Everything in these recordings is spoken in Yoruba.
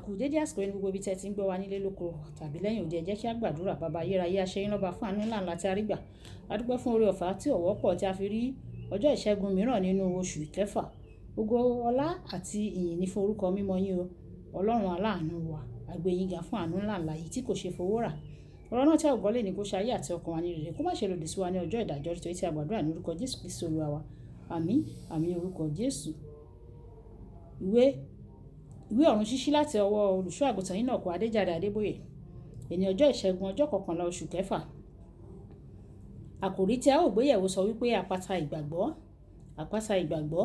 Kú dédé àsìkò yìí ní gbogbo ibi tí ẹ ti ń gbọ́ wa nílé lóko tàbí lẹ́yìn odi. Ẹ jẹ́ kí a gbàdúrà. Baba ayérayé, a ṣe yín lọ́ba fún àánú ńlá ńlá tí a rí gbà. A dúpẹ́ fún oore ọ̀fẹ́ tí ó wọ́pọ̀ tí a fi rí ọjọ́ ìṣẹ́gun mìíràn nínú oṣù kẹfà. Ògo, ọlá àti ìyìn ní fún orúkọ mímọ́ yín o. Ọlọ́run aláàánú wa, a gbé yín ga fún àánú ńlá ńlá yìí tí kò ṣe fowó rà. Ọ̀rọ̀ náà tí a ò gbọ́ lónìí kó ṣe ayé àti ọkàn wa ní rere, kó má ṣe lòdì sí wa ní ọjọ́ ìdájọ́, nítorí tí a gbàdúrà ní orúkọ Jésù Kristi Olúwa wa. Àmín, àmín, orúkọ Jésù. Ìwé ọ̀run ṣíṣí láti ọwọ́ olùṣọ́ àgùntàn yín náà kó Adéjàre Adébóyè. Èní ọjọ́ ìṣẹ́gun, ọjọ́ 11 oṣù kẹfà. Àkòrí tí a ó gbéyẹ̀wò sọ wípé àpáta ìgbàgbọ́, àpáta ìgbàgbọ́.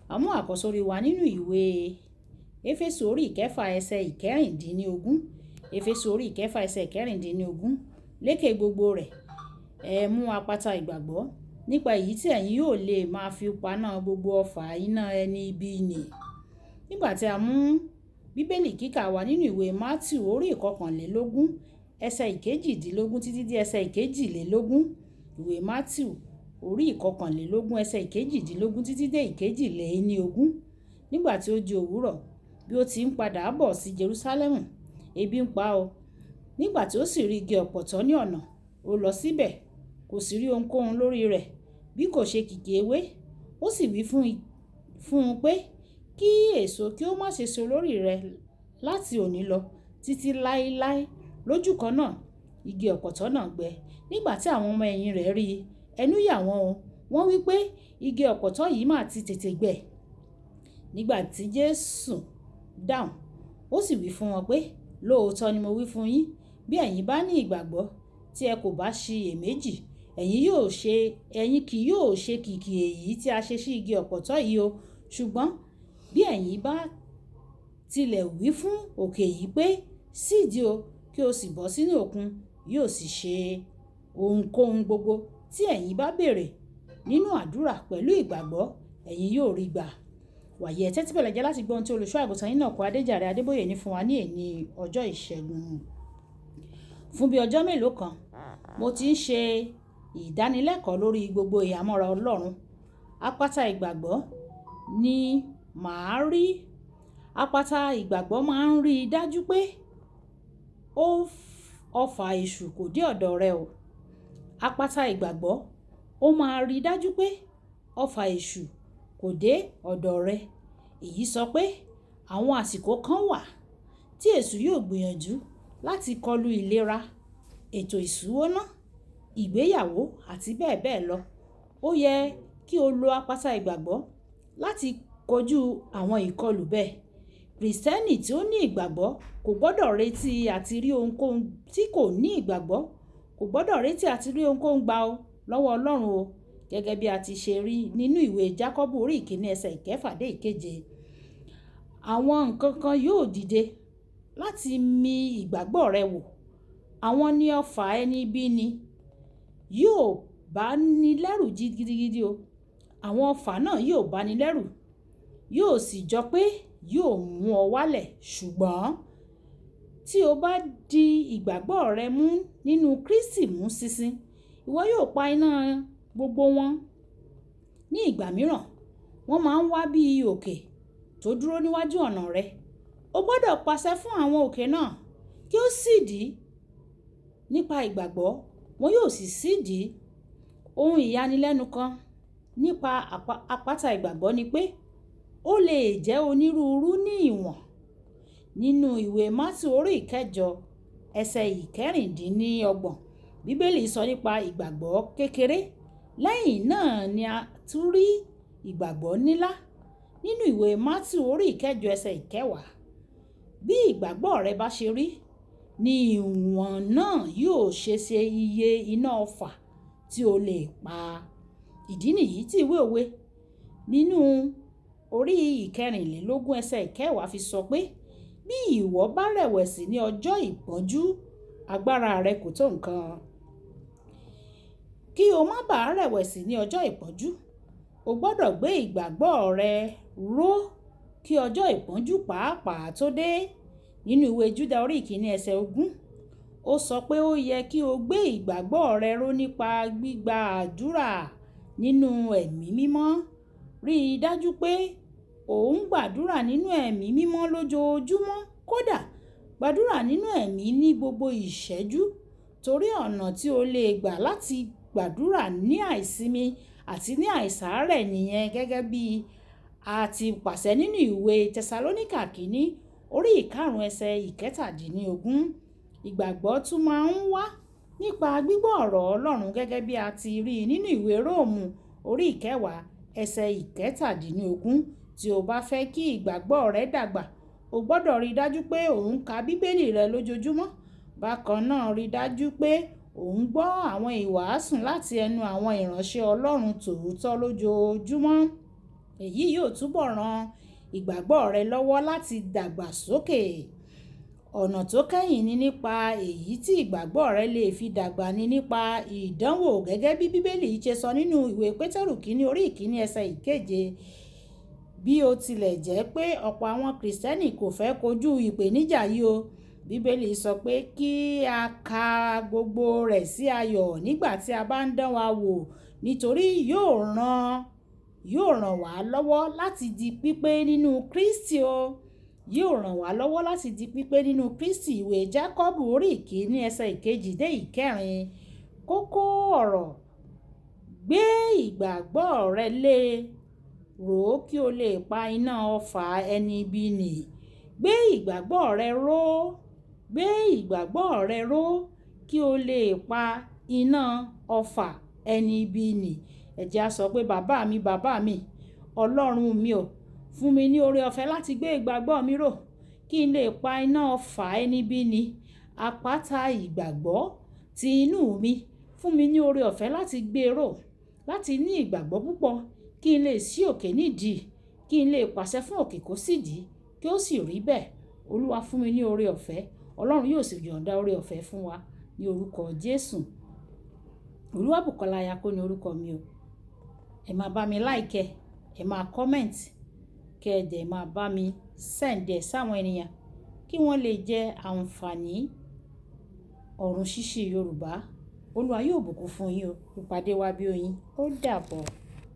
A mú àkọ́sórí wa nínú ìwé Éfésù orí ìkẹfà ẹsẹ̀ 16. Éfésù orí ìkẹfà ẹsẹ̀ 16. Lékè gbogbo rẹ̀, ẹ mú àpáta ìgbàgbọ́, nípa èyí tí ẹ̀yin yóò lè máa fi paná gbogbo ọfà iná ẹni ibi nì. Nígbà tí a mú Bíbélì kíkà wa nínú ìwé Mátíù orí 21, ẹsẹ̀ 18 títí dé ẹsẹ̀ 22. Ìwé Mátíù orí 21, ẹsẹ̀ 18 títí dé 22. Nígbà tí ó di òwúrọ̀, bí ó ti ń padà bọ̀ sí Jerúsálẹ́mù, ebi ń pa ó. Nígbà tí ó sì rí igi ọ̀pọ̀tọ́ ní ọ̀nà, ó lọ síbẹ̀, kò sì rí ohunkóhun lórí rẹ̀ bí kò ṣe kìkì ewé. Ó sì wí fún un pé, kí èso kí ó má ṣe so lórí rẹ láti òní lọ títí láéláé. Lójúkan náà, igi ọ̀pọ̀tọ́ náà gbẹ. Nígbà tí àwọn ọmọ ẹ̀yìn rẹ̀ rí i, ẹnu yà wọ́n o. Wọ́n wí pé, igi ọ̀pọ̀tọ́ yìí máa ti tètè gbẹ. Nígbà tí Jésù dáhùn, ó sì wí fún wọn pé, lóòótọ́ ni mo wí fún yín, bí ẹ̀yin bá ní ìgbàgbọ́ tí ẹ kò bá ṣiyèméjì, ẹ̀yin kì yóò ṣe kìkì èyí tí a ṣe sí igi ọ̀pọ̀tọ́ yìí o. Ṣùgbọ́n bí ẹ̀yin bá tilẹ̀ wí fún òkè yìí pé, sídìí o, kí o sì bọ́ sínú òkun, yóò sì ṣe ohunkóhun gbogbo tí ẹ̀yin bá béèrè nínú àdúrà pẹ̀lú ìgbàgbọ́, ẹ̀yin yóò rí gbà. Wàyí ẹ tẹ́tí bẹ̀lẹ̀ jẹ́ láti gbọ́ ohun tí olùṣọ́ àgùntàn yín náà kó Adéjàre Adébóyè ní fún wa ní èní ọjọ́ ìṣẹ́gun. Fún bí ọjọ́ mélòó kan, mo ti ń ṣe ìdánilẹ́kọ̀ọ́ lórí gbogbo ìhámọ́ra Ọlọ́run. Àpáta ìgbàgbọ́ ni màá rí. Àpáta ìgbàgbọ́ máa ń rí i dájú pé ọfà èṣù kò dé ọ̀dọ̀ rẹ o. Àpáta ìgbàgbọ́ ó máa rí i dájú pé ọfà èṣù kò dé ọ̀dọ̀ rẹ. Èyí sọ pé àwọn àsìkò kan wà tí èṣù yóò gbìyànjú láti kọlu ìlera, ètò ìṣúná, ìgbéyàwó àti bẹ́ẹ̀ bẹ́ẹ̀ lọ. Ó yẹ kí o lo àpáta ìgbàgbọ́ láti kojú àwọn ìkọlù bẹ́ẹ̀. Krìstẹ́nì tí ó ní ìgbàgbọ́ kò gbọdọ̀ retí àti rí ohunkóhun tí kò ní ìgbàgbọ́ kò gbọdọ̀ retí àti rí ohunkóhun gbà o lọ́wọ́ Ọlọ́run o. Gẹ́gẹ́ bí a ti ṣe rí nínú ìwé Jákọ́bù orí 1 ẹsẹ̀ 6 dé 7. Àwọn nǹkan kan yóò dìde láti mi ìgbàgbọ́ rẹ wò. Àwọn ní ọfà ẹni ibi ni yóò bá ní lẹ́rù gidigidi o. Àwọn ọfà náà yóò bá ní lẹ́rù, yóò sì jọ pé yóò mú ọ wálẹ̀. Ṣùgbọ́n tí o bá di ìgbàgbọ́ rẹ mú nínú Kristi mú ṣinṣin, ìwọ yóò pa iná gbogbo wọn. Ní ìgbà mìíràn, wọ́n máa ń wá bí òkè tó dúró níwájú ọ̀nà rẹ. O gbọdọ̀ pàṣẹ fún àwọn òkè náà kí ó sídìí nípa ìgbàgbọ́, wọn yóò sì sídìí. Ohun ìyanilẹ́nu kan nípa àpáta ìgbàgbọ́ ni pé ó lè jẹ́ onírúurú ní ìwọ̀n. Nínú ìwé Mátíù orí 8 ẹsẹ̀ 26, Bíbélì sọ nípa ìgbàgbọ́ kékeré. Lẹ́yìn náà ni a tún rí ìgbàgbọ́ nílá nínú ìwé Mátíù orí 8 ẹsẹ̀ 10. Bí ìgbàgbọ́ rẹ bá ṣe rí, ní ìwọ̀n náà yóò ṣe ṣe iye iná ọfà tí o lè pa. Ìdí nìyí tí ìwé òwe nínú orí 24 ẹsẹ̀ 10 fi sọ pé, bí ìwọ bá rẹ̀wẹ̀sì ní ọjọ́ ìpọ́njú, agbára rẹ kò tó nǹkan. Kí o má bá rẹ̀wẹ̀sì ní ọjọ́ ìpọ́njú, o gbọdọ̀ gbé ìgbàgbọ́ rẹ ró kí ọjọ́ ìpọ́njú pàápàá tó dé. Nínú ìwé Júdà orí 1 ẹsẹ̀ 20, ó sọ pé ó yẹ kí o gbé ìgbàgbọ́ rẹ ró nípa gbígba àdúrà nínú ẹ̀mí mímọ́. Rí i dájú pé ò ń gbàdúrà nínú ẹ̀mí mímọ́ lójoojúmọ́. Kódà, gbàdúrà nínú ẹ̀mí ní gbogbo ìṣẹ́jú torí ọ̀nà tí o lè gbà láti gbàdúrà ní àìsimi àti ní àìsàárẹ̀ nìyẹn, gẹ́gẹ́ bí a ti pàṣẹ nínú ìwé Tẹsalóníkà kìíní orí 5 ẹsẹ̀ 17. Ìgbàgbọ́ tún máa ń wá nípa gbígbọ́ ọ̀rọ̀ Ọlọ́run gẹ́gẹ́ bí a ti rí nínú ìwé Róòmù orí 10 ẹsẹ̀ 17. Tí o bá fẹ́ kí ìgbàgbọ́ rẹ dàgbà, o gbọdọ̀ rí dájú pé ò ń ka Bíbélì rẹ lójoojúmọ́. Bákan náà, rí dájú pé ò ń gbọ́ àwọn ìwàásù láti ẹnu àwọn ìránṣẹ́ Ọlọ́run tòótọ́ lójoojúmọ́. Èyí yóò túbọ̀ ran ìgbàgbọ́ rẹ lọ́wọ́ láti dàgbà sókè. Ọ̀nà tó kẹ́yìn ni nípa èyí tí ìgbàgbọ́ rẹ lè fi dàgbà ni nípa ìdánwò, gẹ́gẹ́ bí Bíbélì ṣe sọ nínú ìwé Pétérù kìíní orí 1 ẹsẹ̀ 7. Bí ó tilẹ̀ jẹ́ pé ọ̀pọ̀ àwọn Kìrìsìtẹ́nì kò fẹ́ kojú ìpèníjà yìí o, Bíbélì sọ pé kí a ka gbogbo rẹ̀ sí ayọ̀ nígbà tí a bá ń dán wa wò, nítorí yóò ràn wá lọ́wọ́ láti di pípé nínú Kristi o. Yóò ràn wá lọ́wọ́ láti di pípé nínú Kristi. Ìwé Jákọ́bù orí 1 ẹsẹ̀ 2 dé 4. Kókó ọ̀rọ̀: gbé ìgbàgbọ́ rẹ lé ró kí o lè pa iná ọfà ẹni ibi nì. Gbé ìgbàgbọ́ rẹ ró, gbé ìgbàgbọ́ rẹ ró kí o lè pa iná ọfà ẹni ibi nì. Ẹ jẹ́ á sọ pé bàbá mi, bàbá mi, Ọlọ́run mi ò, fún mi ní oore ọ̀fẹ́ láti gbé ìgbàgbọ́ mi ró kí n lè pa iná ọfà ẹni ibi nì. Àpáta ìgbàgbọ́ ti inú mi, fún mi ní oore ọ̀fẹ́ láti gbé ró, láti ní ìgbàgbọ́ púpọ̀ kí n lè ṣí òkè nídìí, kí n lè pàṣẹ fún òkè kó sì dí, kí ó sì rí bẹ́ẹ̀. Olúwa fún mi ní oore ọ̀fẹ́. Ọlọ́run yóò sì yọ̀ǹda oore ọ̀fẹ́ fún wa ní orúkọ Jésù. Olúwabùkọ́lá Ayako ni orúkọ mi o. Ẹ máa bá mi like, ẹ máa comment, kí ẹ dẹ̀ máa bá mi send ẹ sáwọn ènìyàn kí wọ́n lè jẹ àǹfààní ọ̀run ṣíṣí Yorùbá. Olúwa yóò bùkún fún yín o. Ìpàdé wa bí oyin. Ó dàbọ̀.